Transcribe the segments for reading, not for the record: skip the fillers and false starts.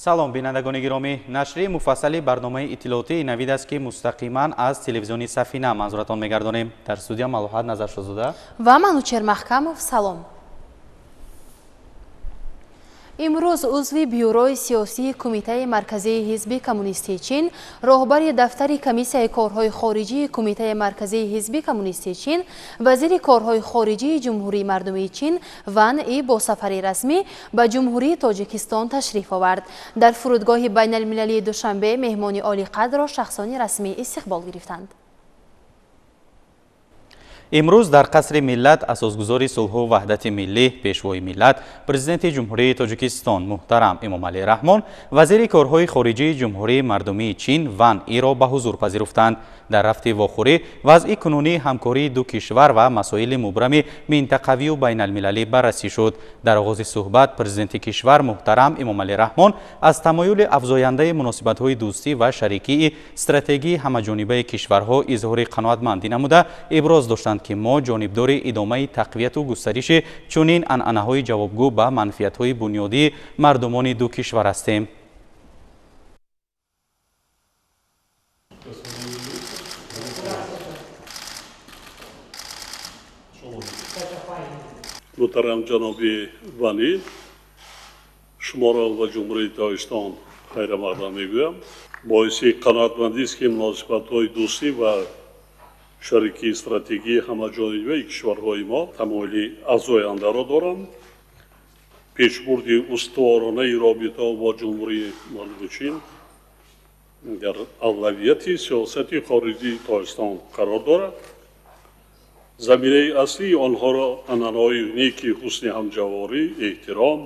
Салом, бинандагони гиромӣ. Нашри муфассали барномаи иттилоотии Навид аст, ки мустақиман аз телевизиони Сафина манзуратон мегардонем. Дар студия Малоҳат Назаршозода ва Манучер Маҳкамов. Салом. Имрӯз узви бюрои сиёсии Кумитаи марказии ҳизби коммунистии Чин, роҳбари дафтари комиссияи корҳои хориҷии Кумитаи марказии ҳизби коммунистии Чин, вазири корҳои хориҷии Ҷумҳурии мардумии Чин Ван И бо сафари расмӣ ба Ҷумҳурии Тоҷикистон ташриф овард. Дар фурудгоҳи байналмилалии Душанбе меҳмони олиқадрро шахсони расмӣ истиқбол гирифтанд. Имрӯз дар Қасри Миллат асосгузори сулҳу ваҳдати миллӣ, Пешвои миллат, Президенти Ҷумҳурии Тоҷикистон муҳтарам Эмомалӣ Раҳмон вазири корҳои хориҷии Ҷумҳурии мардумии Чин Ван Иро ба ҳузур пазируфтанд. Дар рафти вохӯрӣ вазъи кунунии ҳамкории ду кишвар ва масоили мубрами минтақавию байналмилалӣ баррасӣ шуд. Дар оғози суҳбат президенти кишвар муҳтарам Эмомалӣ Раҳмон аз тамоюли афзояндаи муносибатҳои дӯстӣ ва шарикии стратегии ҳамаҷонибаи кишварҳо изҳори қаноатмандӣ намуда, иброз доштанд, ки мо ҷонибдори идомаи тақвияту густариши чунин анъанаҳои ҷавобгӯ ба манфиатҳои бунёдии мардумони ду кишвар ҳастем. Муҳтарам ҷаноби Ван И, шуморо ва Ҷумҳурии Тоҷикистон хайрамақдам мегӯям. Боиси қаноатмандист, ки муносибатҳои дӯстӣ ва шарикии стратегии ҳамаҷонибаи кишварҳои мо тамоюли афзояндаро доранд. Пешбурди устуворонаи робитаҳо бо Ҷумҳурии мардуми Чин дар авлавияти сиёсати хориҷии Тоҷикистон қарор дорад. Заминаи аслии онҳоро анъанаҳои неки ҳусни ҳамҷаворӣ, эҳтиром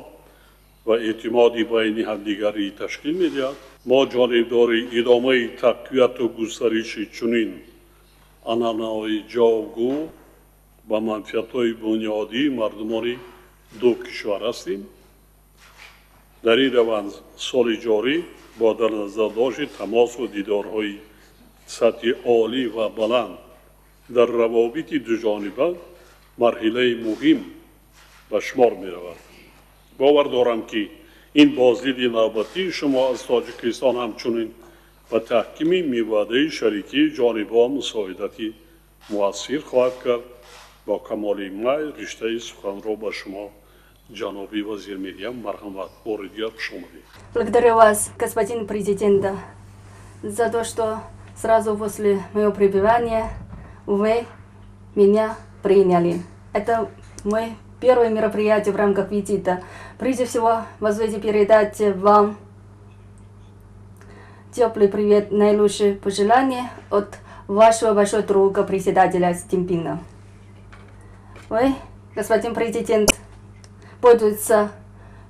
ва эътимоди байни ҳамдигарӣ ташкил медиҳад. Мо ҷонибдори идомаи тақвияту густариши чунин анъанаҳои ҷавобгӯ ба манфиатҳои бунёдии мардумони ду кишвар ҳастем. Дар ин раванд соли ҷорӣ бо дар назардошти тамосу дидорҳои сатҳи олӣ ва баланд дар равобити дуҷониба марҳилаи муҳим ба шумор меравад. Бовар дорам, ки ин боздиди навбатии шумо аз Тоҷикистон ҳамчунин ба таҳкими миваъдаи шарикии ҷонибҳо мусоидати муассир хоҳад кард. Бо камоли майл риштаи суханро ба шумо, ҷаноби вазир, медиҳам. Марҳамат, бори дигар хуш омадед. Благодарю вас, господин президент, за то, что сразу после моего пребывания вы меня приняли. Это мой первое мероприятие в рамках визита. Прежде всего, позвольте передать вам теплый привет, наилучшие пожелания от вашего большого друга, председателя Си Цзиньпина. Вы, господин президент, пользуетесь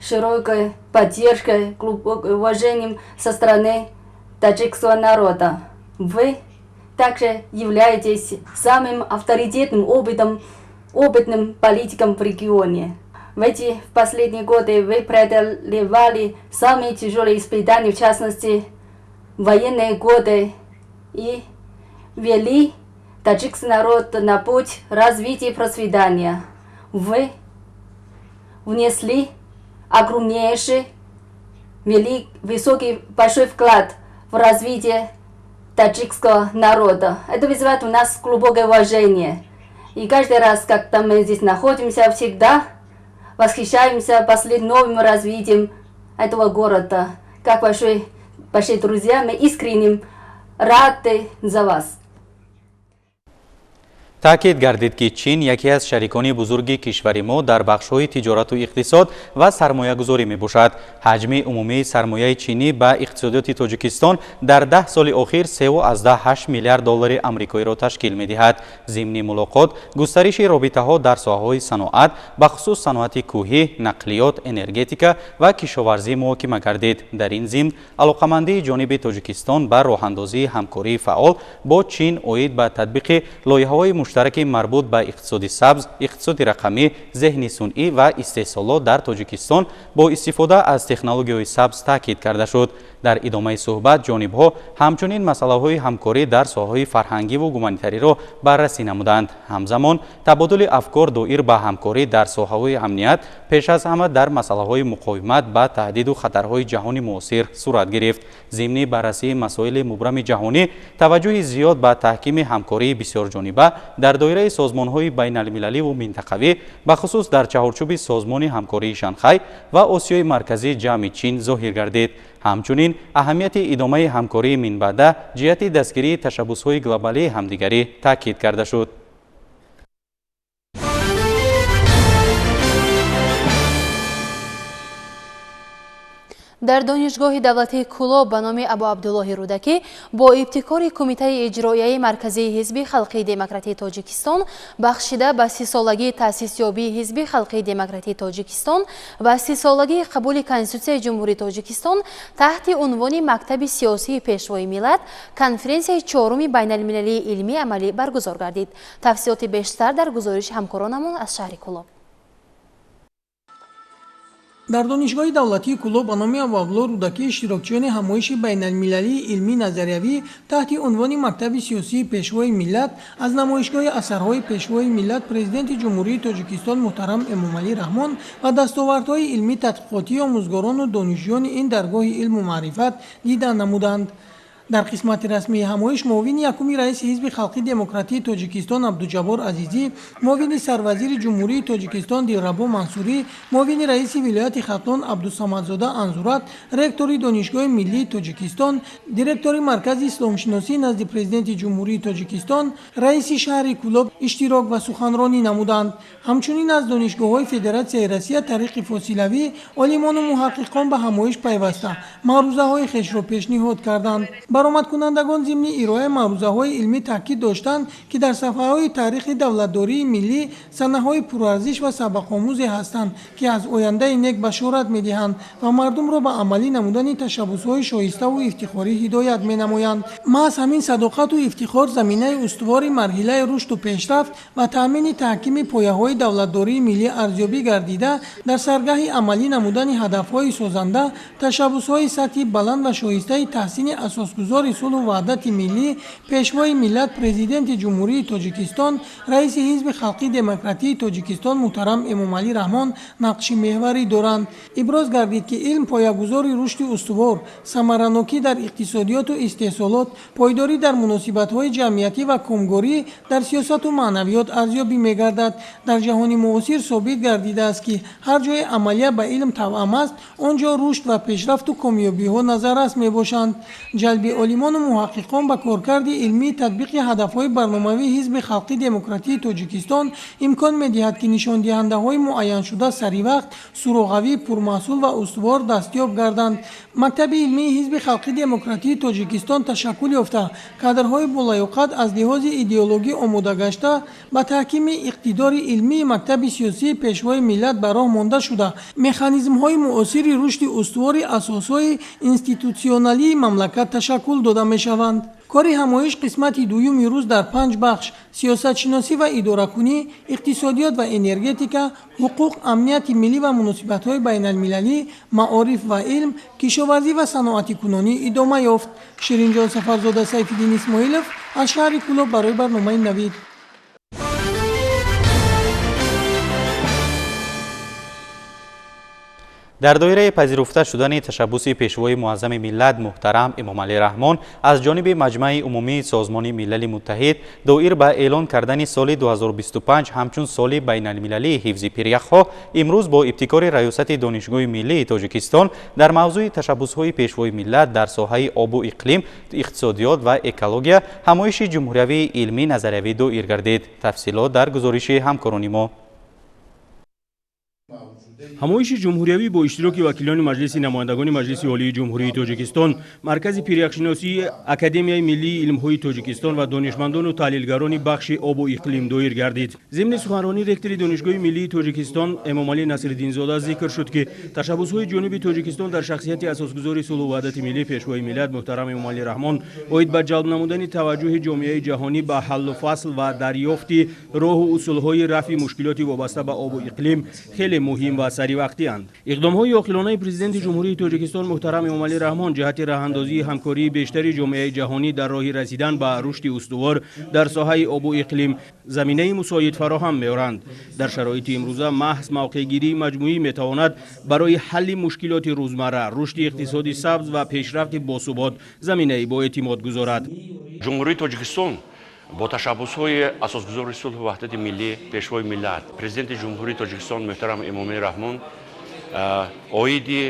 широкой поддержкой, глубоким уважением со стороны таджикского народа. Вы также являетесь самым авторитетным, опытным политиком в регионе. В эти последние годы вы преодолевали самые тяжелые испытания, в частности, военные годы, и вели таджикский народ на путь развития и процветания. Вы внесли огромнейший, высокий, большой вклад в развитие таджикского народа. Это вызывает у нас глубокое уважение. И каждый раз, когда мы здесь находимся, всегда восхищаемся последним новым развитием этого города. Как большие друзья, мы искренне рады за вас. Таъкид гардид, ки Чин яке аз шарикони бузурги кишвари мо дар бахшҳои тиҷорату иқтисод ва сармоягузорӣ мебошад. Ҳаҷми умумии сармояи чинӣ ба иқтисодиёти Тоҷикистон дар 10 соли охир 3,8 миллиард доллари амрикоиро ташкил медиҳад. Зимни мулоқот густариши робитаҳо дар соҳаҳои саноат, бахусус саноати кӯҳӣ, нақлиёт, энергетика ва кишоварзӣ муҳокима гардид. Дар ин зимн алоқамандии ҷониби Тоҷикистон ба роҳандозии ҳамкории фаъол бо Чин оид ба татбиқи лоиҳаҳои Муштараки марбут ба иқтисоди сабз, иқтисоди рақамӣ, зеҳни сунъӣ ва истеҳсолот дар Тоҷикистон бо истифода аз технологияҳои сабз таъкид карда шуд. Дар идомаи суҳбат ҷонибҳо ҳамчунин масъалаҳои ҳамкорӣ дар соҳаҳои фарҳангиву гуманитариро баррасӣ намуданд. Ҳамзамон табодули афкор доир ба ҳамкорӣ дар соҳаҳои амният, пеш аз ҳама дар масъалаҳои муқовимат ба таҳдиду хатарҳои ҷаҳони муосир сурат гирифт. Зимни баррасии масоили мубрами ҷаҳонӣ таваҷҷӯҳи зиёд ба таҳкими ҳамкории бисёрҷониба дар доираи созмонҳои байналмилаливу минтақавӣ, бахусус дар чаҳорчӯби Созмони ҳамкории Шанхай ва Осиёи Марказӣ ҷамъи Чин зоҳир гардид. Ҳамчунин аҳамияти идомаи ҳамкории минбаъда ҷиҳати дастгирии ташаббусҳои глобалии ҳамдигарӣ таъкид карда шуд. Дар Донишгоҳи давлатии Кӯлоб ба номи Абуабдуллоҳи Рӯдакӣ бо ибтикори Кумитаи иҷроияи Марказии Ҳизби Халқии Демократии Тоҷикистон бахшида ба 30-солагии таъсисёбии Ҳизби Халқии Демократии Тоҷикистон ва 30-солагии қабули Конститутсияи Ҷумҳурии Тоҷикистон таҳти унвони Мактаби сиёсии Пешвои миллат конференсияи чоруми байналмилалии илмии амалӣ баргузор гардид. Тафсилоти бештар дар гузориши ҳамкоронамон аз шаҳри Кӯлоб. Дар Донишгоҳи давлатии Кӯлоб ба номи Абуабдуллоҳ Рӯдакӣ иштирокчиёни ҳамоиши байналмилалии илмӣ назариявӣ таҳти унвони Мактаби сиёсии Пешвои миллат аз намоишгоҳи асарҳои Пешвои миллат, Президенти Ҷумҳурии Тоҷикистон муҳтарам Эмомалӣ Раҳмон ва дастовардҳои илмӣ тадқиқотии омӯзгорону донишҷӯёни ин даргоҳи илму маърифат дида намуданд. Дар қисмати расмии ҳамоиш муовини якуми раиси Ҳизби Халқии Демократии Тоҷикистон Абдуҷаббор Азизӣ, муовини сарвазири Ҷумҳурии Тоҷикистон Дилрабо Мансурӣ, муовини раиси вилояти Хатлон Абдусамадзода Анзурат, ректори Донишгоҳи миллии Тоҷикистон, директори Маркази исломшиносӣ назди Президенти Ҷумҳурии Тоҷикистон, раиси шаҳри Кӯлоб иштирок ва суханронӣ намуданд. Ҳамчунин аз донишгоҳҳои Федератсияи Россия тариқи фосилавӣ олимону муҳаққиқон ба ҳамоиш пайваста маърузаҳои хешро пешниҳод карданд. Баромадкунандагон зимни ироаи маърузаҳои илмӣ таъкид доштанд, ки дар сафҳаҳои таърихи давлатдории миллӣ санаҳои пурарзиш ва сабақомӯзе ҳастанд, ки аз ояндаи нек башорат медиҳанд ва мардумро ба амалӣ намудани ташаббусҳои шоиставу ифтихорӣ ҳидоят менамоянд. Маҳз ҳамин садоқату ифтихор заминаи устувори марҳилаи рушду пешрафт ва таъмини таҳкими пояҳои давлатдории миллӣ арзёбӣ гардида, дар саргаҳи амалӣ намудани ҳадафҳои созанда, ташаббусҳои сатҳи баланд ва шоистаи таҳсини асосгузори сулҳу ваҳдати миллӣ, Пешвои миллат, Президенти Ҷумҳурии Тоҷикистон, раиси Ҳизби Халқии Демократии Тоҷикистон муҳтарам Эмомалӣ Раҳмон нақши меҳварӣ доранд. Иброз гардид, ки илм поягузори рушди устувор, самаранокӣ дар иқтисодиёту истеҳсолот, пойдорӣ дар муносибатҳои ҷамъиятӣ ва комгорӣ дар сиёсату маънавиёт арзёбӣ мегардад. Дар ҷаҳони муосир собит гардидааст, ки ҳар ҷое амалия ба илм тавъам аст, он ҷо рушд ва пешрафту комёбиҳо назаррас мебошанд. Ҷалби олимону муҳаққиқон ба коркарди илмии татбиқи ҳадафҳои барномавии Ҳизби Халқии Демократии Тоҷикистон имкон медиҳад, ки нишондиҳандаҳои муайяншуда саривақт, суроғавӣ, пурмаҳсул ва устувор дастёб гарданд. Мактаби илмии Ҳизби Халқии Демократии Тоҷикистон ташаккул ёфта, кадрҳои болаёқат аз лиҳози идеологӣ омода гашта, ба таҳкими иқтидори илмии мактаби сиёсии Пешвои миллат ба роҳ монда шуда, механизмҳои муосири рушди устувори асосҳои институтсионалии мамлакат ташаккул дода мешаванд. Кори ҳамоиш қисмати дуюми рӯз дар панҷ бахш: сиёсатшиносӣ ва идоракунӣ, иқтисодиёт ва энергетика, ҳуқуқ, амнияти миллӣ ва муносибатҳои байналмилалӣ, маориф ва илм, кишоварзӣ ва саноатикунонӣ идома ёфт. Ширинҷон Сафарзода, Сайфиддин Исмоилов аз шаҳри Кӯлоб барои барномаи Навид. Дар доираи пазируфта шудани ташаббуси Пешвои муаззами миллат муҳтарам Эмомалӣ Раҳмон аз ҷониби Маҷмаи умумии Созмони Милали Муттаҳид доир ба эълон кардани соли 2025 ҳамчун соли байналмилалии ҳифзи пиряхҳо, имрӯз бо ибтикори Раёсати Донишгоҳи миллии Тоҷикистон дар мавзӯи ташаббусҳои Пешвои миллат дар соҳаи обу иқлим, иқтисодиёт ва экология ҳамоиши ҷумҳуриявии илмӣ назариявӣ доир гардид. Тафсилот дар гузориши ҳамкорони мо. Ҳамоиши ҷумҳуриявӣ бо иштироки вакилони Маҷлиси намояндагони Маҷлиси Олии Ҷумҳурии Тоҷикистон, Маркази пиряхшиносии Академияи миллии илмҳои Тоҷикистон ва донишмандону таҳлилгарони бахши обу иқлим доир гардид. Зимни суханронӣ ректори Донишгоҳи миллии Тоҷикистон Эмомалӣ Насриддинзода зикр шуд, ки ташаббусҳои ҷониби Тоҷикистон дар шахсияти асосгузори сулҳу ваҳдати миллӣ, Пешвои миллат муҳтарам Эмомалӣ Раҳмон оид ба ҷалб намудани таваҷҷӯҳи ҷомеаи ҷаҳонӣ ба ҳаллу фасл ва дарёфти роҳу усулҳои рафъи мушкилоти вобаста ба обу иқлим хеле муҳим ва саривақтианд. Иқдомҳои оқилонаи Президенти Ҷумҳурии Тоҷикистон муҳтарам Эмомалӣ Раҳмон ҷиҳати роҳандозии ҳамкории бештари ҷомеаи ҷаҳонӣ дар роҳи расидан ба рушди устувор дар соҳаи обу иқлим заминаи мусоид фароҳам меоранд. Дар шароити имрӯза маҳз мавқеъгирии маҷмӯӣ метавонад барои ҳалли мушкилоти рӯзмарра, рушди иқтисоди сабз ва пешрафти босубот заминаи боэътимод гузорад. Ҷумҳурии Тоҷикистон бо ташаббусҳои асосгузори сулҳу ваҳдати миллӣ, Пешвои миллат, Президенти Ҷумҳурии Тоҷикистон муҳтарам Эмомалӣ Раҳмон оиди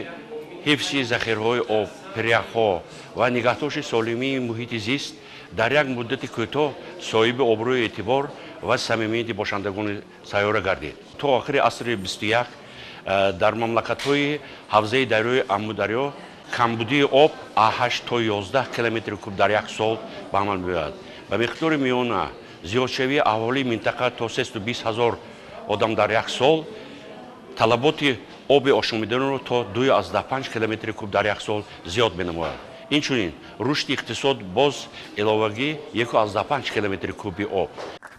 ҳифзи захираҳои об, пиряхҳо ва нигаҳдошти солимии муҳити зист дар як муддати кӯтоҳ соҳиби обрӯи эътибор ва самимияти бошандагони сайёра гардид. То охири асри 21 дар мамлакатҳои ҳавзаи дарёи Амударё камбудии об аз 8 то 11 километри куб дар як сол ба амал меояд. Ба миқдори миёна зиёдшавии аҳолии минтақа то 320 ҳазор одам дар як сол талаботи оби ошомиданиро то 2,5 километри куб дар як сол зиёд менамояд. Инчунин рушди иқтисод боз иловагӣ 1,5 километри куби об.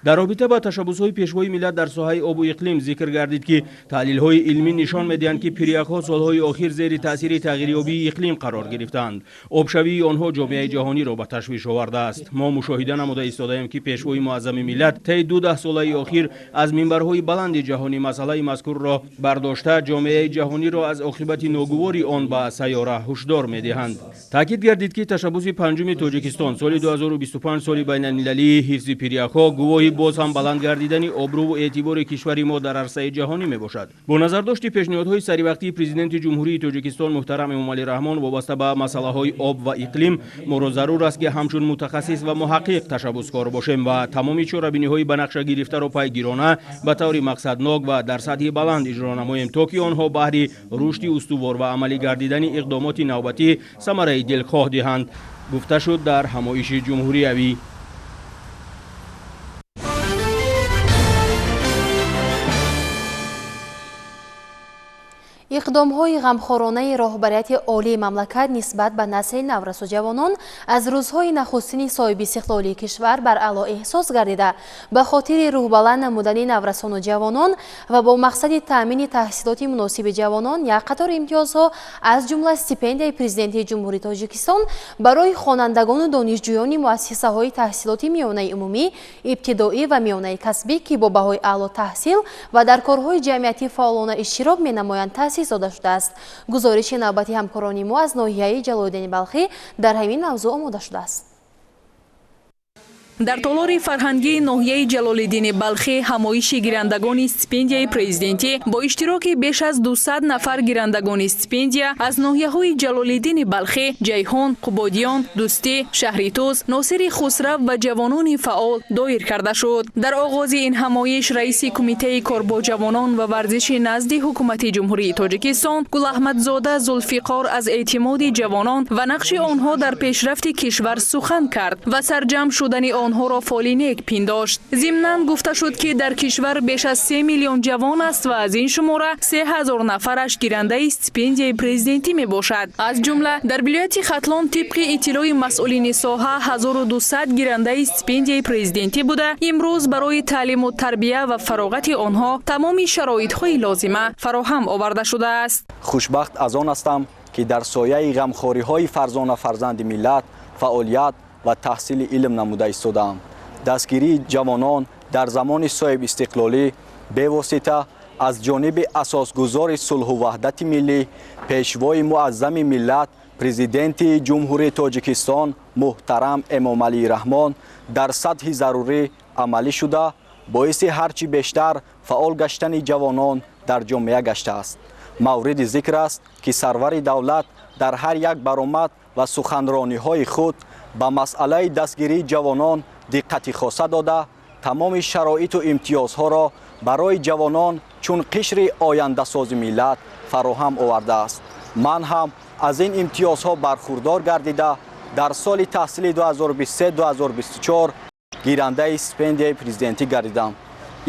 Дар робита ба ташаббусҳои Пешвои миллат дар соҳаи обу иқлим зикр гардид, ки таҳлилҳои илмӣ нишон медиҳанд, ки пиряхҳо солҳои охир зери таъсири тағйирёбии иқлим қарор гирифтаанд. Обшавии онҳо ҷомеаи ҷаҳониро ба ташвиш овардааст. Мо мушоҳида намуда истодаем, ки Пешвои муаззами миллат таи ду даҳсолаи охир аз минбарҳои баланди ҷаҳонӣ масъалаи мазкурро бардошта, ҷомеаи ҷаҳониро аз оқибати ногувори он ба сайёра ҳушдор медиҳанд. Таъкид гардид, ки ташаббуси панҷуми Тоҷикистон соли 2025 соли байналмилалии ҳифзи пиряхҳо гувоҳи боз ҳам баланд гардидани обрӯву эътибори кишвари мо дар арсаи ҷаҳонӣ мебошад. Бо назардошти пешниҳодҳои саривақтии Президенти Ҷумҳурии Тоҷикистон муҳтарам Эмомалӣ Раҳмон вобаста ба масъалаҳои об ва иқлим моро зарур аст, ки ҳамчун мутахассис ва муҳаққиқ ташаббускор бошем ва тамоми чорабиниҳои ба нақша гирифтаро пайгирона ба таври мақсаднок ва дар сатҳи баланд иҷро намоем, то ки онҳо баҳри рушди устувор ва амалӣ гардидани иқдомоти навбатӣ самараи дилхоҳ диҳанд, гуфта шуд дар ҳамоиши ҷумҳуриявӣ. Иқдомҳои ғамхоронаи роҳбарияти олии мамлакат нисбат ба насли наврасу ҷавонон аз рӯзҳои нахустини соҳибистиқлолии кишвар баръало эҳсос гардида, ба хотири рӯҳбаланд намудани наврасону ҷавонон ва бо мақсади таъмини таҳсилоти муносиби ҷавонон як қатор имтиёзҳо, аз ҷумла стипендияи Президенти Ҷумҳурии Тоҷикистон барои хонандагону донишҷӯёни муассисаҳои таҳсилоти миёнаи умумӣ, ибтидоӣ ва миёнаи касбӣ, ки бо баҳои аъло таҳсил ва дар корҳои ҷамъиятӣ фаъолона иштирок менамоянд, таъсис дода шудааст. Гузориши навбати ҳамкорони мо аз ноҳияи Ҷалолиддини Балхӣ дар ҳамин мавзӯъ омода шудааст. Дар толори фарҳангии ноҳияи Ҷалолиддини Балхӣ ҳамоиши гирандагони стипендияи президентӣ бо иштироки беш аз 200 нафар гирандагони стипендия аз ноҳияҳои Ҷалолиддини Балхӣ, Ҷайҳон, Қубодиён, Дӯстӣ, Шаҳритӯз, Носири Хусрав ва ҷавонони фаъол доир карда шуд. Дар оғози ин ҳамоиш раиси Кумитаи кор бо ҷавонон ва варзиши назди Ҳукумати Ҷумҳурии Тоҷикистон Гулаҳмадзода Зулфиқор аз эътимоди ҷавонон ва нақши онҳо дар пешрафти кишвар сухан кард ва сарҷамъ шудани онҳоро фоли нек пиндошт. Зимнан гуфта шуд, ки дар кишвар беш аз 3 миллион ҷавон аст ва аз ин шумора 3000 нафараш гирандаи стипендияи президентӣ мебошад. Аз ҷумла дар вилояти Хатлон тибқи иттилои масъулини соҳа 1200 гирандаи стипендияи президентӣ буда, имрӯз барои таълиму тарбия ва фароғати онҳо тамоми шароитҳои лозима фароҳам оварда шудааст. Хушбахт аз он ҳастам, ки дар сояи ғамхориҳои фарзона фарзанди миллат фаъолият ва таҳсили илм намуда истодаам. Дастгирии ҷавонон дар замони соҳибистиқлолӣ бевосита аз ҷониби асосгузори сулҳу ваҳдати миллӣ, Пешвои муаззами миллат, Президенти Ҷумҳурии Тоҷикистон муҳтарам Эмомалӣ Раҳмон дар сатҳи зарурӣ амалӣ шуда, боиси ҳарчи бештар фаъол гаштани ҷавонон дар ҷомеа гаштааст. Мавриди зикр аст, ки сарвари давлат дар ҳар як баромад ва суханрониҳои худ ба масъалаи дастгирии ҷавонон диққати хоса дода, тамоми шароиту имтиёзҳоро Барои ҷавонон чун қишри ояндасози миллат фароҳам овардааст. Ман ҳам аз ин имтиёзҳо бархурдор гардида, дар соли таҳсили 2023-2024 гирандаи стипендияи президентӣ гардидам.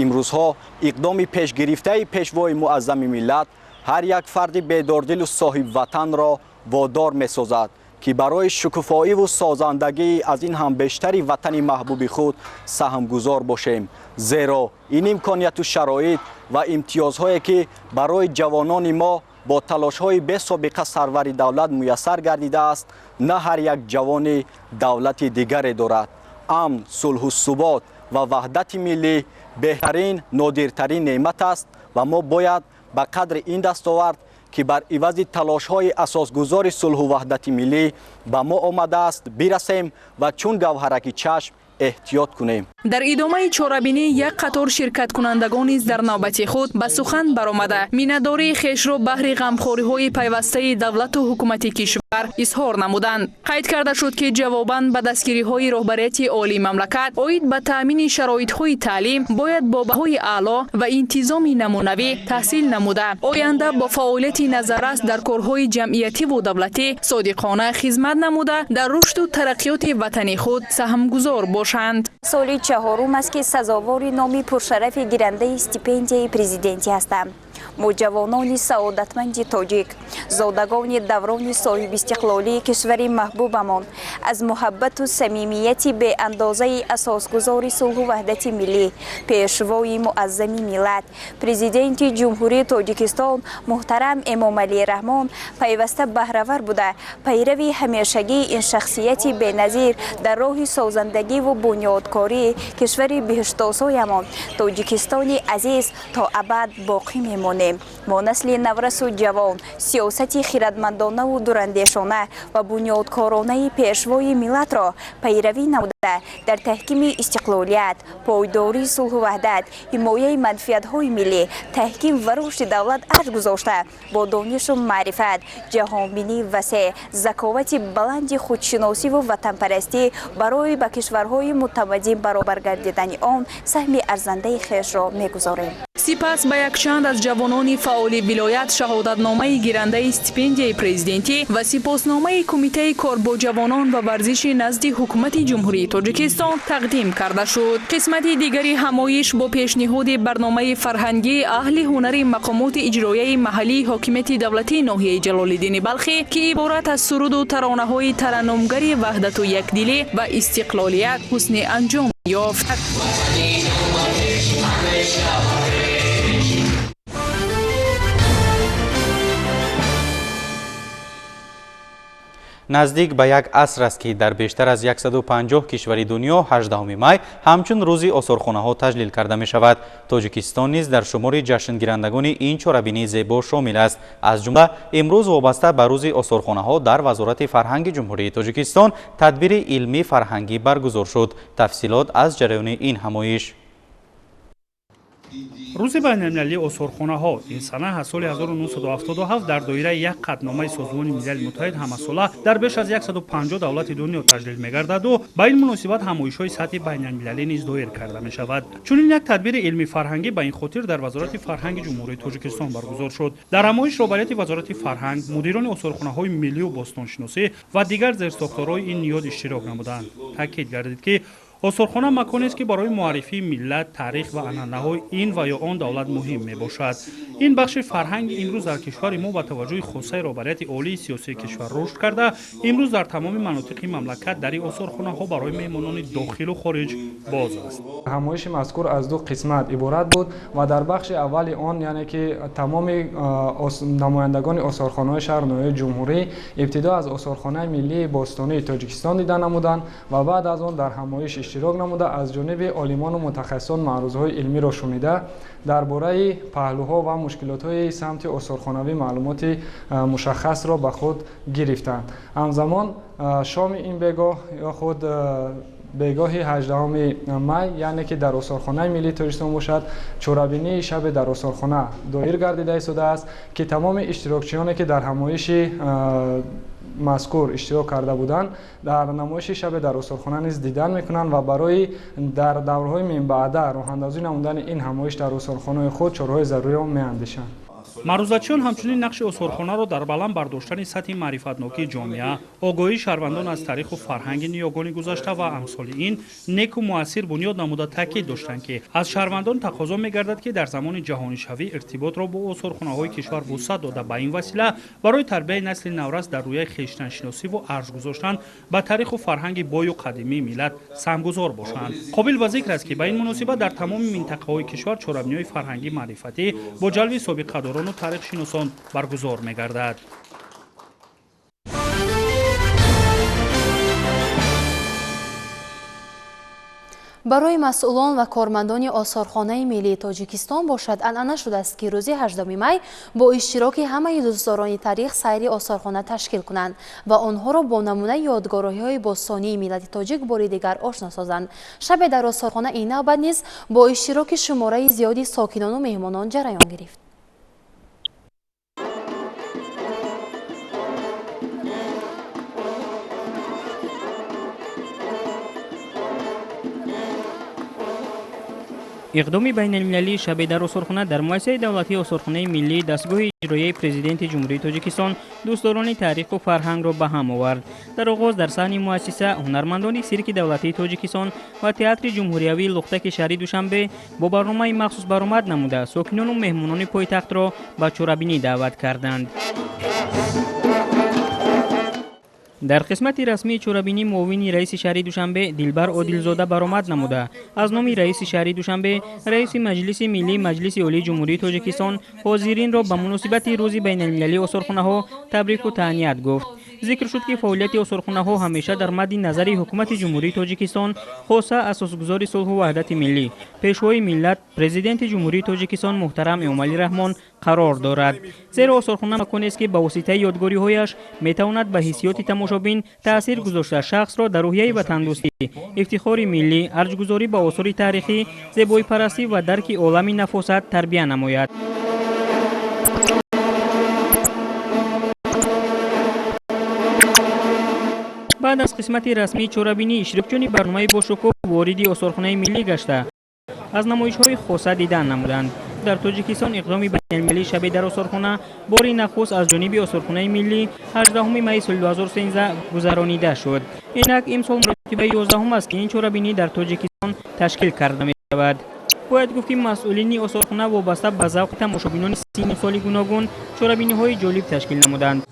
Имрӯзҳо иқдоми пешгирифтаи Пешвои муаззами миллат ҳар як фарди бедордилу соҳибватанро водор месозад, ки барои шукуфоиву созандагии аз ин ҳам бештари ватани маҳбуби худ саҳмгузор бошем, зеро ин имконияту шароит ва имтиёзҳое, ки барои ҷавонони мо бо талошҳои бесобиқа сарвари давлат муяссар гардидааст, на ҳар як ҷавони давлати дигаре дорад. Амн, сулҳу субот ва ваҳдати миллӣ беҳтарин, нодиртарин неъмат аст ва мо бояд ба қадри ин дастовард, ки бар ивази талошҳои асосгузори сулҳу ваҳдати миллӣ ба мо омадааст, бирасем ва чун гавҳараки чашм эҳтиёт кунем. Дар идомаи чорабинӣ як қатор ширкаткунандагон низ дар навбати худ ба сухан баромада, миннатдории хешро баҳри ғамхориҳои пайвастаи давлату ҳукумати кишвар изҳор намуданд. Қайд карда шуд, ки ҷавобан ба дастгириҳои роҳбарияти олии мамлакат оид ба таъмини шароитҳои таълим бояд бо баҳои аъло ва интизоми намунавӣ таҳсил намуда, оянда бо фаъолияти назаррас дар корҳои ҷамъиятиву давлатӣ содиқона хизмат намуда, дар рушду тараққиёти ватани худ саҳмгузор бошанд. Соли чаҳорум аст, ки сазовори номи пуршарафи гирандаи стипендияи президентӣ ҳастам. Мо, ҷавонони саодатманди тоҷик, зодагони даврони соҳибистиқлолии кишвари маҳбубамон, аз муҳаббату самимияти беандозаи асосгузори сулҳу ваҳдати миллӣ, Пешвои муаззами миллат, Президенти Ҷумҳурии Тоҷикистон муҳтарам Эмомалӣ Раҳмон пайваста баҳравар буда, пайрави ҳамешагии ин шахсияти беназир дар роҳи созандагиву бунёдкории кишвари биҳиштосоямон Тоҷикистони азиз то абад боқӣ мемонем. Мо, насли наврасу ҷавон, сиёсати хирадмандонаву дурандешона ва бунёдкоронаи Пешвои миллатро пайравӣ намуда, дар таҳкими истиқлолият, пойдории сулҳу ваҳдат, ҳимояи манфиатҳои миллӣ, таҳким ва рушди давлат арҷ гузошта, бо донишу маърифат, ҷаҳонбинии васеъ, заковати баланди худшиносиву ватанпарастӣ барои ба кишварҳои мутамаддин баробар гардидани он саҳми арзандаи хешро мегузорем. Сипас ба якчанд аз ҷавонони фаъоли вилоят шаҳодатномаи гирандаи стипендияи президентӣ ва сипосномаи Кумитаи кор бо ҷавонон ва варзиши назди Ҳукумати Ҷумҳурии Тоҷикистон тақдим карда шуд. Қисмати дигари ҳамоиш бо пешниҳоди барномаи фарҳангии аҳли ҳунари мақомоти иҷрояи маҳаллии ҳокимияти давлатии ноҳияи Ҷалолиддини Балхӣ, ки иборат аз суруду таронаҳои тараннумгари ваҳдату якдилӣ ва истиқлолият, ҳусни анҷом ёфт. Наздик ба як аср аст, ки дар бештар аз 150 кишвари дунё 18 май ҳамчун рӯзи осорхонаҳо таҷлил карда мешавад. Тоҷикистон низ дар шумори ҷашнгирандагони ин чорабинии зебо шомил аст. Аз ҷумла имрӯз вобаста ба рӯзи осорхонаҳо дар Вазорати фарҳанги Ҷумҳурии Тоҷикистон тадбири илмӣ фарҳангӣ баргузор шуд. Тафсилот аз ҷараёни ин ҳамоиш. Рӯзи байналмилалии осорхонаҳо ин сана аз соли 1977 дар доираи як қатъномаи Созмони Милали Муттаҳид ҳамасола дар беш аз 150 давлати дунё таҷлил мегардаду ба ин муносибат ҳамоишҳои сатҳи байналмилалӣ низ доир карда мешавад. Чунин як тадбири илмӣ фарҳангӣ ба ин хотир дар Вазорати фарҳанги Ҷумҳурии Тоҷикистон баргузор шуд. Дар ҳамоиш роҳбарияти Вазорати фарҳанг, мудирони осорхонаҳои миллию бостоншиносӣ ва дигар зерсохторҳои ин ниҳод иштирок намуданд. Таъкид гардид, ки осорхона маконест, ки барои муаррифии миллат, таърих ва анъанаҳои ин ва ё он давлат муҳим мебошад. Ин бахши фарҳанги имрӯз дар кишвари мо ба таваҷҷӯҳи хосаи роҳбарияти олии сиёсии кишвар рушд карда, имрӯз дар тамоми манотиқи мамлакат дари осорхонаҳо барои меҳмонони дохилу хориҷ боз аст. Ҳамоиши мазкур аз ду қисмат иборат буд ва дар бахши аввали он, яъне ки тамоми намояндагони осорхонаҳои шаҳру ноҳияи ҷумҳурӣ ибтидо аз Осорхонаи миллии бостонии Тоҷикистон дида намуданд ва баъд аз он дар ҳамоиш иштирок намуда, аз ҷониби олимону мутахассисон маърузаҳои илмиро шунида, дар бораи паҳлӯҳо ва мушкилотҳои самти осорхонавӣ маълумоти мушаххасро ба худ гирифтанд. Ҳамзамон шоми ин бегоҳ ё худ бегоҳи 18 май, яъне ки дар Осорхонаи миллии Тоҷикистон бошад, чорабинии шабе дар осорхона доир гардида истодааст, ки тамоми иштирокчиёне, ки дар ҳамоиши мазкур иштирок карда буданд, дар намоиши шабе дар осорхона низ дидан мекунанд ва барои дар даврҳои минбаъда роҳандозӣ намудани ин ҳамоиш дар осорхонаи худ чораҳои заруриро меандешанд. Маърузачиён ҳамчунин нақши осорхонаро дар баланд бардоштани сатҳи маърифатнокии ҷомеа, огоҳии шаҳрвандон аз таъриху фарҳанги ниёгони гузашта ва амсоли ин неку муассир бунёд намуда таъкид доштанд, ки аз шаҳрвандон тақозо мегардад, ки дар замони ҷаҳонишавӣ иртиботро бо осорхонаҳои кишвар вусъат дода, ба ин васила барои тарбияи насли наврас дар рӯяи хештаншиносиву арҷ гузоштан ба таъриху фарҳанги бою қадимии миллат саҳмгузор бошанд. Қобил ба зикр аст, ки ба ин муносибат дар тамоми минтақаҳои кишвар чорабиниҳои фарҳангӣ маърифатӣ бо ҷалби собиқадорону тарихшиносон баргузор мегардад. Барои масъулон ва кормандони осорхонаи миллии Тоҷикистон бошад, анъана шудааст, ки рӯзи 8 май бо иштироки ҳамаи дӯстдорони таърих сайри осорхона ташкил кунанд ва онҳоро бо намунаи ёдгориҳои бостонии миллати тоҷик бори дигар ошно созанд. Шабе дар осорхона ин навбат низ бо иштироки шумораи зиёди сокинону меҳмонон ҷараён гирифт. Иқдоми байналмилалии шабе дар осорхона дар муассисаи давлатии осорхонаи миллии дастгоҳи иҷроияи президенти Ҷумҳурии Тоҷикистон дӯстдорони таъриху фарҳангро ба ҳам овард. Дар оғоз дар саҳни муассиса ҳунармандони сирки давлатии Тоҷикистон ва театри ҷумҳуриявии Лухтаки шаҳри Душанбе бо барномаи махсус баромад намуда сокинону меҳмонони пойтахтро ба чорабинӣ даъват карданд. Дар қисмати расмии чорабинӣ муовини раиси шаҳри Душанбе Дилбар Одилзода баромад намуда аз номи раиси шаҳри Душанбе, раиси Маҷлиси миллии Маҷлиси Олии Ҷумҳурии Тоҷикистон ҳозиринро ба муносибати рӯзи байналмилалии осорхонаҳо табрику таҳният гуфт. Зикр шуд, ки фаъолияти осорхонаҳо ҳамеша дар мадди назари ҳукумати Ҷумҳурии Тоҷикистон, хоса асосгузори сулҳу ваҳдати миллӣ, пешвои миллат, президенти Ҷумҳурии Тоҷикистон муҳтарам Эмомалӣ Раҳмон қарор дорад. Зеро осорхона маконест, ки ба воситаи ёдгориҳояш метавонад ба ҳиссиёти тамошобин таъсир гузошта шахсро дар рӯҳияи ватандӯстӣ, ифтихори миллӣ, арҷгузорӣ ба осори таърихӣ, зебоипарастӣ ва дарки олами нафосат тарбия намояд. Баъд аз қисмати расмии чорабинӣ иштирокчиёни барномаи бошукӯҳ вориди осорхонаи миллӣ гашта аз намоишҳои хоса дидан намуданд. Дар Тоҷикистон иқдоми байналмилалии шабе дар осорхона бори нахуст аз ҷониби осорхонаи миллӣ 18 майи соли 2013 гузаронида шуд. Инак имсол маротибаи 11 аст, ки ин чорабинӣ дар Тоҷикистон ташкил карда мешавад. Бояд гуфт, ки масъулини осорхона вобаста ба завқи тамошобинони синну соли гуногун чорабиниҳои ҷолиб ташкил намуданд.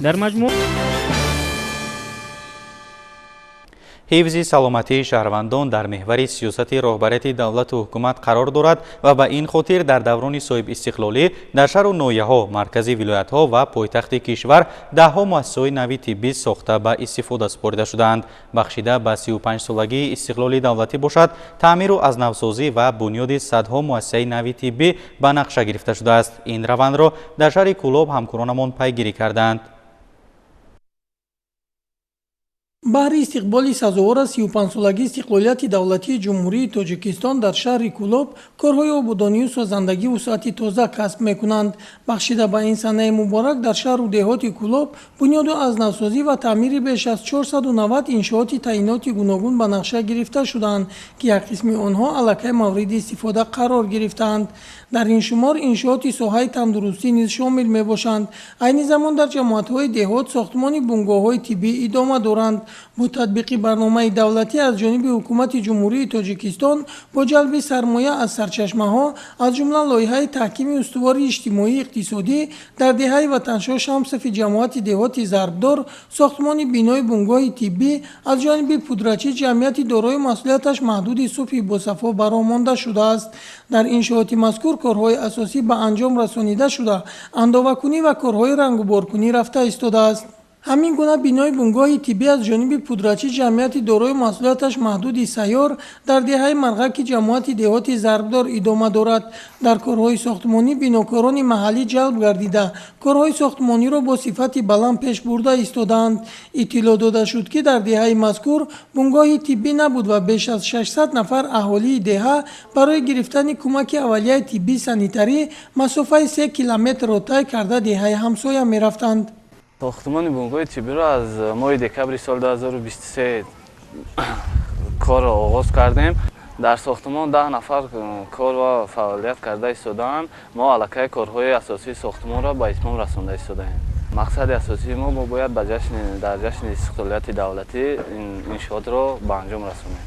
Дар маҷмӯъ ҳифзи саломатии шаҳрвандон дар меҳвари сиёсати роҳбарияти давлату ҳукумат қарор дорад ва ба ин хотир дар даврони соҳибистиқлолӣ дар шаҳру ноҳияҳо, маркази вилоятҳо ва пойтахти кишвар даҳҳо муассисаҳои нави тиббӣ сохта ба истифода супорида шудаанд. Бахшида ба 35-солагии истиқлоли давлатӣ бошад, таъмиру аз навсозӣ ва бунёди садҳо муассисаи нави тиббӣ ба нақша гирифта шудааст. Ин равандро дар шаҳри Кӯлоб ҳамкоронамон пайгирӣ карданд. Баҳри истиқболи сазовор аз 35-солагии истиқлолияти давлатии Ҷумҳурии Тоҷикистон дар шаҳри Кӯлоб корҳои ободонию созандагӣ вусъати тоза касб мекунанд. Бахшида ба ин санаи муборак дар шаҳру деҳоти Кӯлоб бунёду аз навсозӣ ва таъмири беш аз 490 иншооти таъиноти гуногун ба нақша гирифта шудаанд, ки як қисми онҳо аллакай мавриди истифода қарор гирифтаанд. Дар ин шумор иншооти соҳаи тандурустӣ низ шомил мебошанд. Айни замон дар ҷамоатҳои деҳот сохтмони бунгоҳҳои тиббӣ идома доранд. Бо татбиқи барномаи давлатӣ аз ҷониби ҳукумати Ҷумҳурии Тоҷикистон бо ҷалби сармоя аз сарчашмаҳо, аз ҷумла лоиҳаи таҳкими устувори иҷтимоӣ иқтисодӣ дар деҳаи Ватаншоҳ Шамсови ҷамоати деҳоти Зарбдор сохтмони бинои бунгоҳи тиббӣ аз ҷониби пудрачӣ ҷамъияти дорои масъулияташ маҳдуди субҳи босафо бароҳ монда шудааст. Дар иншооти мазкур корҳои асосӣ ба анҷом расонида шуда, андовакунӣ ва корҳои рангуборкунӣ рафта истодааст. Ҳамин гуна бинои бунгоҳи тиббӣ аз ҷониби пудрачи ҷамъияти дорои масъулияташ маҳдуди сайёр дар деҳаи Марғаки ҷамоати деҳоти Зарбдор идома дорад. Дар корҳои сохтмонӣ бинокорони маҳаллӣ ҷалб гардида, корҳои сохтмониро бо сифати баланд пеш бурда истодаанд. Иттилоъ дода шуд, ки дар деҳаи мазкур бунгоҳи тиббӣ набуд ва беш аз 600 нафар аҳолии деҳа барои гирифтани кӯмаки аввалияи тиббӣ санитарӣ масофаи 3 километрро тай карда деҳаи ҳамсоя мерафтанд. Сохтмони бунгоҳи тиббиро аз моҳи декабри соли 2023 корро оғоз кардем. Дар сохтмон 10 нафар кор ва фаъолият карда истодаанд. Мо аллакай корҳои асосии сохтмонро ба итмом расонда истодаем. Мақсади асосии мо бояд дар ҷашни истиқлолияти давлатӣ иншоотро ба анҷом расонем.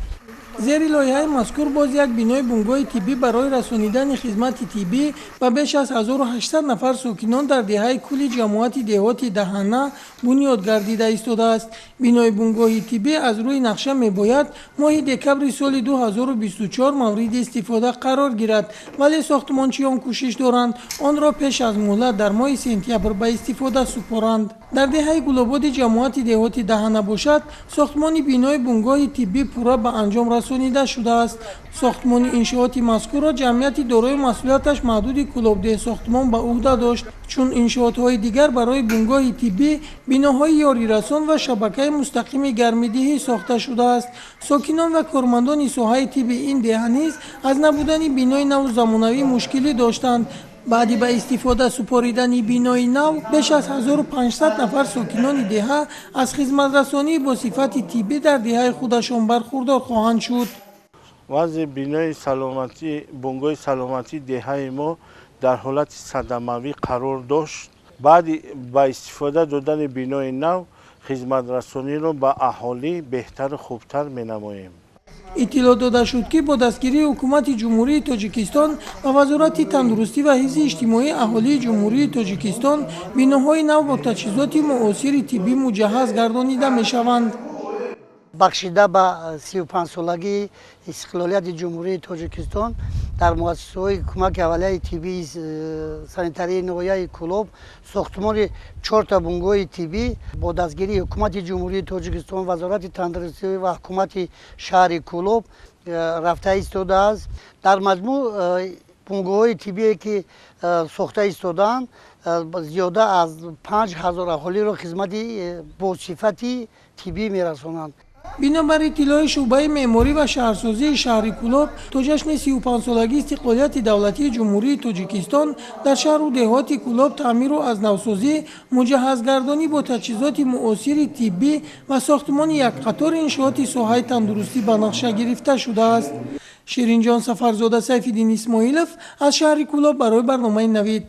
Зери лоиҳаи мазкур боз як бинои бунгоҳи тиббӣ барои расонидани хизмати тиббӣ ба беш аз 1800 нафар сокинон дар деҳаи кулли ҷамоати деҳоти Даҳана бунёд гардида истодааст. Бинои бунгоҳи тиббӣ аз рӯи нақша мебояд моҳи декабри соли 2024 мавриди истифода қарор гирад, вале сохтмончиён кӯшиш доранд онро пеш аз муҳлат дар моҳи сентябр ба истифода супоранд. Дар деҳаи Гулободи ҷамоати деҳоти Даҳана бошад, сохтмони бинои бунгоҳи тиббӣ пурра ба анҷом расонида шудааст. Сохтмони иншооти мазкурро ҷамъияти дорои масъулияташ маҳдуди Кулобдеҳ сохтмон ба ӯҳда дошт, чун иншоотҳои дигар барои бунгоҳи тиббӣ, биноҳои ёрирасон ва шабакаи мустақими гармидиҳӣ сохта шудааст. Сокинон ва кормандони соҳаи тибби ин деҳа низ аз набудани бинои наву замонавӣ мушкилӣ доштанд. Баъди ба истифода супоридани бинои нав беш аз 1500 нафар сокинони деҳа аз хизматрасонии бо сифати тиббӣ дар деҳаи худашон бархурдор хоҳанд шуд. Вазъи бинои саломатӣ, бунгоҳи саломатии деҳаи мо дар ҳолати садамавӣ қарор дошт. Баъди ба истифода додани бинои нав хизматрасониро ба аҳолӣ беҳтару хубтар менамоем. Иттилоъ дода шуд, ки бо дастгирии ҳукумати Ҷумҳурии Тоҷикистон ва Вазорати тандурустӣ ва ҳифзи иҷтимоии аҳолии Ҷумҳурии Тоҷикистон биноҳои нав бо таҷҳизоти муосири тиббӣ муҷаҳҳаз гардонида мешаванд. Бахшида ба 35-солагии истиқлолияти Ҷумҳурии Тоҷикистон дар муассисаҳои кӯмаки аввалияи тиббии санитарии ноҳияи Кӯлоб сохтмони 4 бунгоҳи тиббӣ бо дастгирии ҳукумати Ҷумҳурии Тоҷикистон, Вазорати тандурустӣ ва ҳукумати шаҳри Кӯлоб рафта истодааст. Дар маҷмӯъ бунгоҳҳои тиббие ки сохта истодаанд зиёда аз 5000 аҳолиро хизмати босифати тиббӣ мерасонанд. Бинобар иттилои шӯъбаи меъморӣ ва шаҳрсозии шаҳри Кӯлоб, то ҷашни 35-солагии истиқлолияти давлатии Ҷумҳурии Тоҷикистон дар шаҳру деҳоти Кӯлоб таъмиру аз навсозӣ, муҷаҳҳазгардонӣ бо таҷҳизоти муосири тиббӣ ва сохтмони як қатори иншооти соҳаи тандурустӣ ба нақша гирифта шудааст. Ширинҷон Сафарзода, Сайфиддин Исмоилов аз шаҳри Кӯлоб барои барномаи Навид.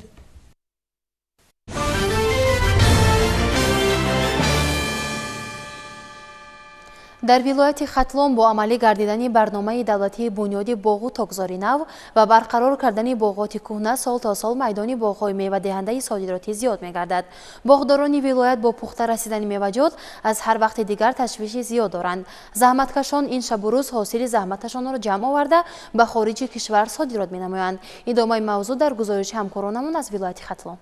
Дар вилояти Хатлон бо амалӣ гардидани барномаи давлатии бунёди боғу токзори нав ва барқарор кардани боғоти кӯҳна сол то сол майдони боғҳои мевадиҳандаи содиротӣ зиёд мегардад. Боғдорони вилоят бо пухта расидани меваҷот аз ҳар вақти дигар ташвиши зиёд доранд. Заҳматкашон ин шабу рӯз ҳосили заҳматашонро ҷамъ оварда ба хориҷи кишвар содирот менамоянд. Идомаи мавзӯъ дар гузориши ҳамкоронамон аз вилояти Хатлон.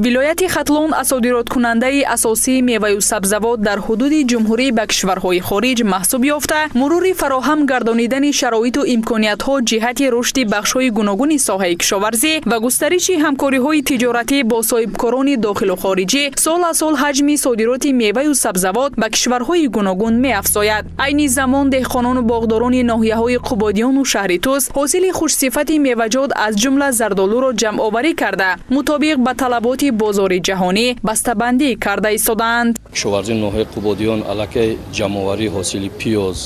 Вилояти Хатлон аз содироткунандаи асосии меваю сабзавот дар ҳудуди ҷумҳурӣ ба кишварҳои хориҷ маҳсуб ёфта, мурури фароҳам гардонидани шароиту имкониятҳо ҷиҳати рушди бахшҳои гуногуни соҳаи кишоварзӣ ва густариши ҳамкориҳои тиҷоратӣ бо соҳибкорони дохилу хориҷӣ сол аз сол ҳаҷми содироти меваю сабзавот ба кишварҳои гуногун меафзояд. Айни замон деҳқонону боғдорони ноҳияҳои Қубодиёну шаҳри Тӯс ҳосили хушсифати меваҷот аз ҷумла зардолуро ҷамъоварӣ карда, мутобиқ ба талаботи бозори ҷаҳонӣ бастабандӣ карда истодаанд. Кишоварзии ноҳияи Қубодиён аллакай ҷамъоварии ҳосили пиёз,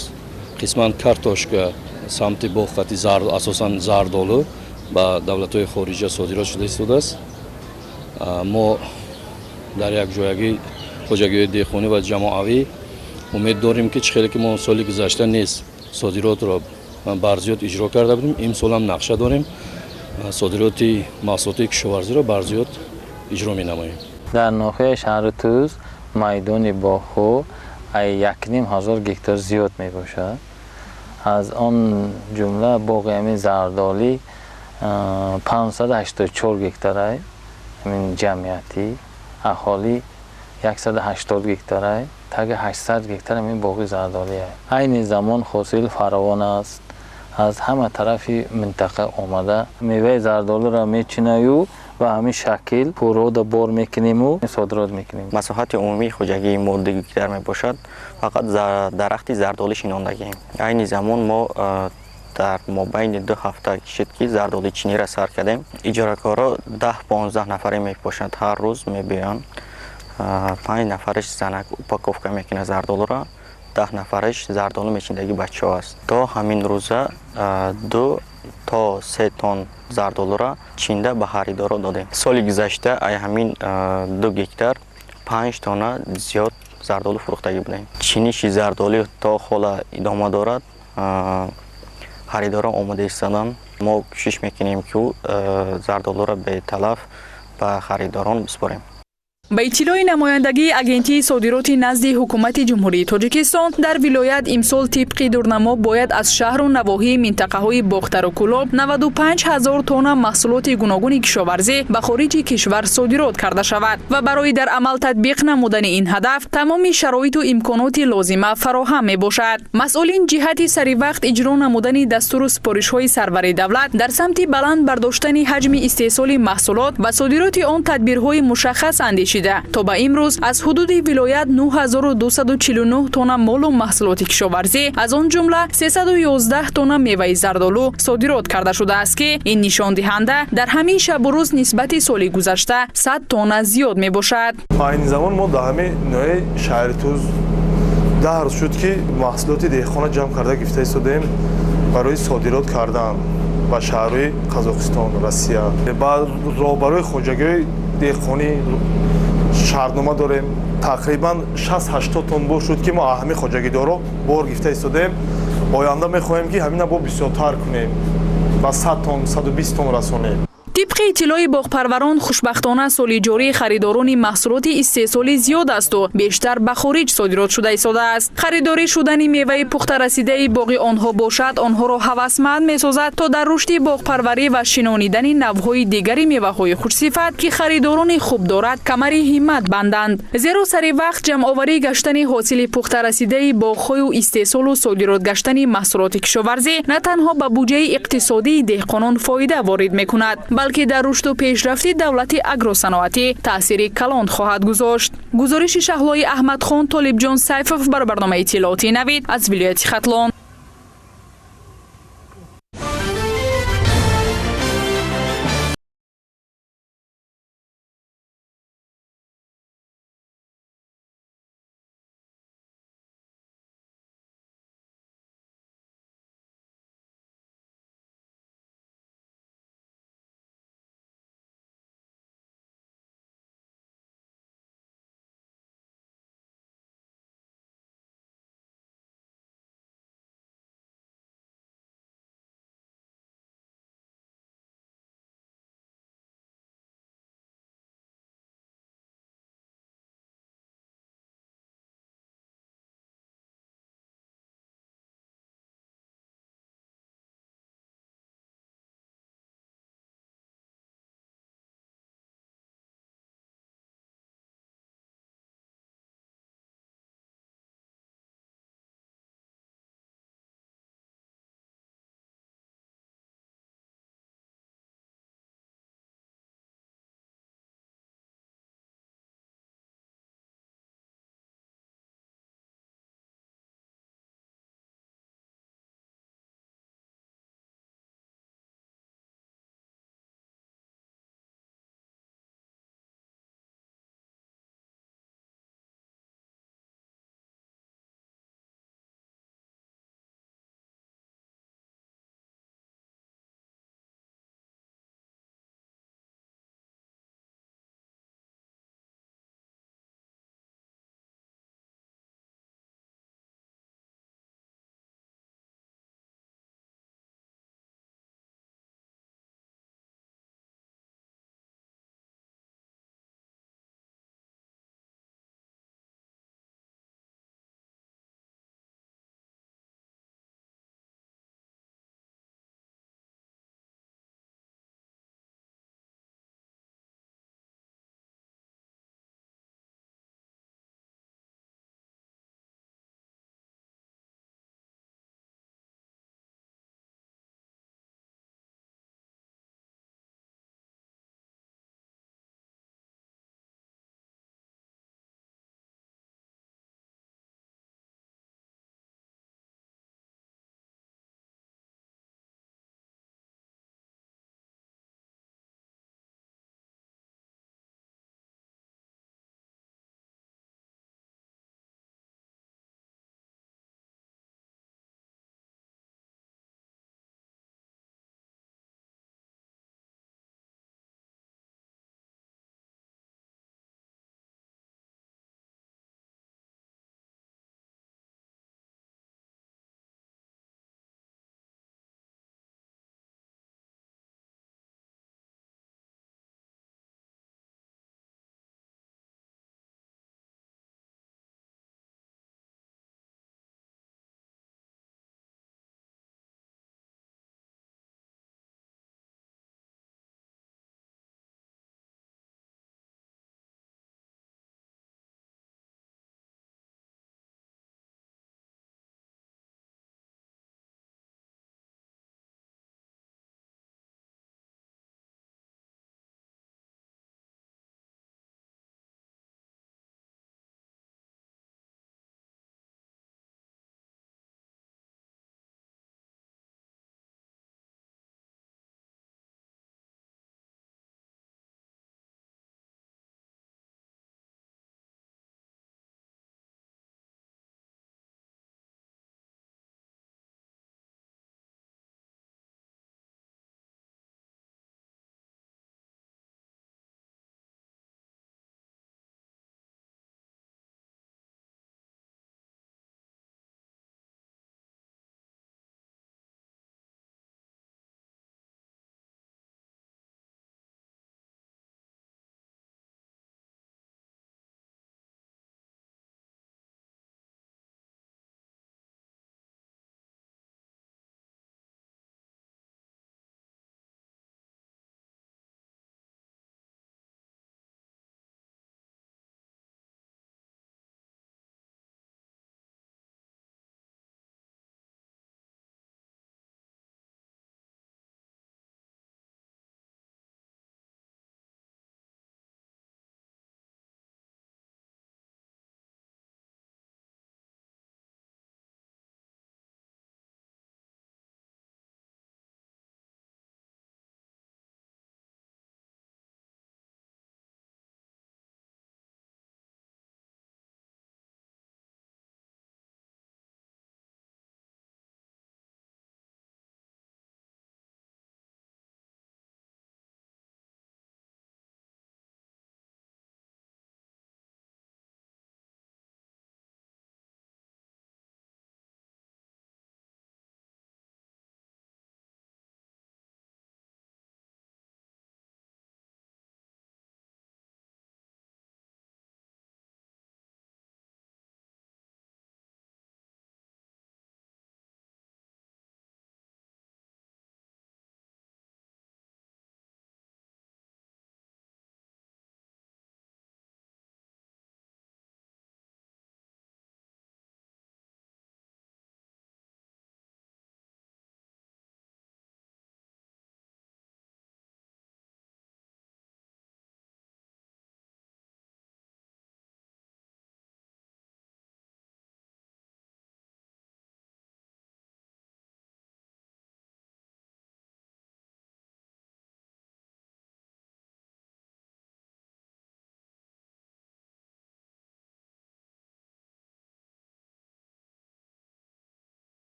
қисман картошка, самти боғ қати асосан зардолу ба давлатҳои хориҷа содирот шуда истодааст. Мо дар як ҷоягӣ хоҷагиҳои деҳқонӣ ва ҷамоавӣ умед дорем, ки чӣ хеле ки мо соли гузашта низ содиротро барзиёд иҷро карда будем, имсолам нақша дорем содироти маҳсулоти кишоварзиро барзиёд иҷро менамоем. Дар ноҳияи шаҳри Тӯс майдони боғҳо 1500 гектар зиёд мебошад. Аз он ҷумла боғи ҳамин зардолӣ 584 гектар ҳамин ҷамъиятӣ, Аҳолӣ 180 гектарай, таги 800 гектар ҳамин боғи зардолӣ. Айни замон ҳосил фаровон аст. Аз ҳама тарафи минтақа омада меваи зардолиро мечинаю ба ҳамин шакл пурода бор мекуниму содирот мекунем. Масоҳати умумии хоҷагии мо 2 гектар мебошад. Фақат дарахти зардолӣ шинондагием. Айни замон мо дар мобайни 2 ҳафта шуд, ки зардоличиниро сар кардем. Иҷоракоро 10-15 нафаре мебошанд, ҳар рӯз мебиёянд. 5 нафараш занак упаковка мекунад зардолуро, 10 нафараш зардолу мечиндагӣ бачаҳо аст. То ҳамин рӯза 2 то 3 тонн зардолуро чинда ба харидоро додем. Соли гузашта ай ҳамин 2 гектар 5 тонна зиёд зардолу фурӯхтагӣ будем. Чиниши зардолӣ то ҳола идома дорад. Харидорон омода истоданд. Мо кӯшиш мекунем, ки зардолуро беталаф ба харидорон бисупорем. Ба иттилои намояндагии Агентии содироти назди Ҳукумати Ҷумҳурии Тоҷикистон, дар вилоят имсол тибқи дурнамо бояд аз шаҳру навоҳии минтақаҳои Бохтару Кӯлоб 95 ҳазор тонна маҳсулоти гуногуни кишоварзӣ ба хориҷи кишвар содирот карда шавад ва барои дар амал татбиқ намудани ин ҳадаф тамоми шароиту имконоти лозима фароҳам мебошад. Масъулин ҷиҳати саривақт иҷро намудани дастуру супоришҳои сарвари давлат дар самти баланд бардоштани ҳаҷми истеҳсоли маҳсулот ва содироти он тадбирҳои мушаххас андешида, то ба имрӯз аз ҳудуди вилоят 9249 тонна молу маҳсулоти кишоварзӣ, аз он ҷумла 311 тонна меваи зардолу содирот карда шудааст, ки ин нишондиҳанда дар ҳамин шабу рӯз нисбати соли гузашта 100 тонна зиёд мебошад. Айни замон мо дар ҳамин ноҳияи шаҳри Туз 10 рӯз шуд, ки маҳсулоти деҳқона ҷамъ карда гирифта истодаем барои содирот кардан ба шаҳрҳои Қазоқистон, Россия. Ба роҳбарои хоҷагиҳои деҳқонӣ шартнома дорем. Тақрибан 60-80 тонн бор шуд, ки мо ҳамин хоҷагидоро бор гирифта истодаем. Оянда мехоҳем, ки ҳамина бо бисёртар кунем, ба 100 тонн, 120 тонн расонем. Тибқи иттилои боғпарварон, хушбахтона соли ҷорӣ харидорони маҳсулоти истеҳсолӣ зиёд асту бештар ба хориҷ содирот шуда истодааст. Харидорӣ шудани меваи пухтарасидаи боғи онҳо бошад, онҳоро ҳавасманд месозад, то дар рушди боғпарварӣ ва шинонидани навъҳои дигари меваҳои хушсифат, ки харидорони хуб дорад, камари ҳиммат банданд. Зеро сари вақт ҷамъоварӣ гаштани ҳосили пухтарасидаи боғҳою истеҳсолу содирот гаштани маҳсулоти кишоварзӣ на танҳо ба буҷаи иқтисодии деҳқонон фоида ворид мекунад, балки дар рушду пешрафти давлати агросаноатӣ таъсири калон хоҳад гузошт. Гузориши Шаҳлои Аҳмадхон, Толибҷон Сайфов бар барномаи иттилоотии Навид аз вилояти Хатлон.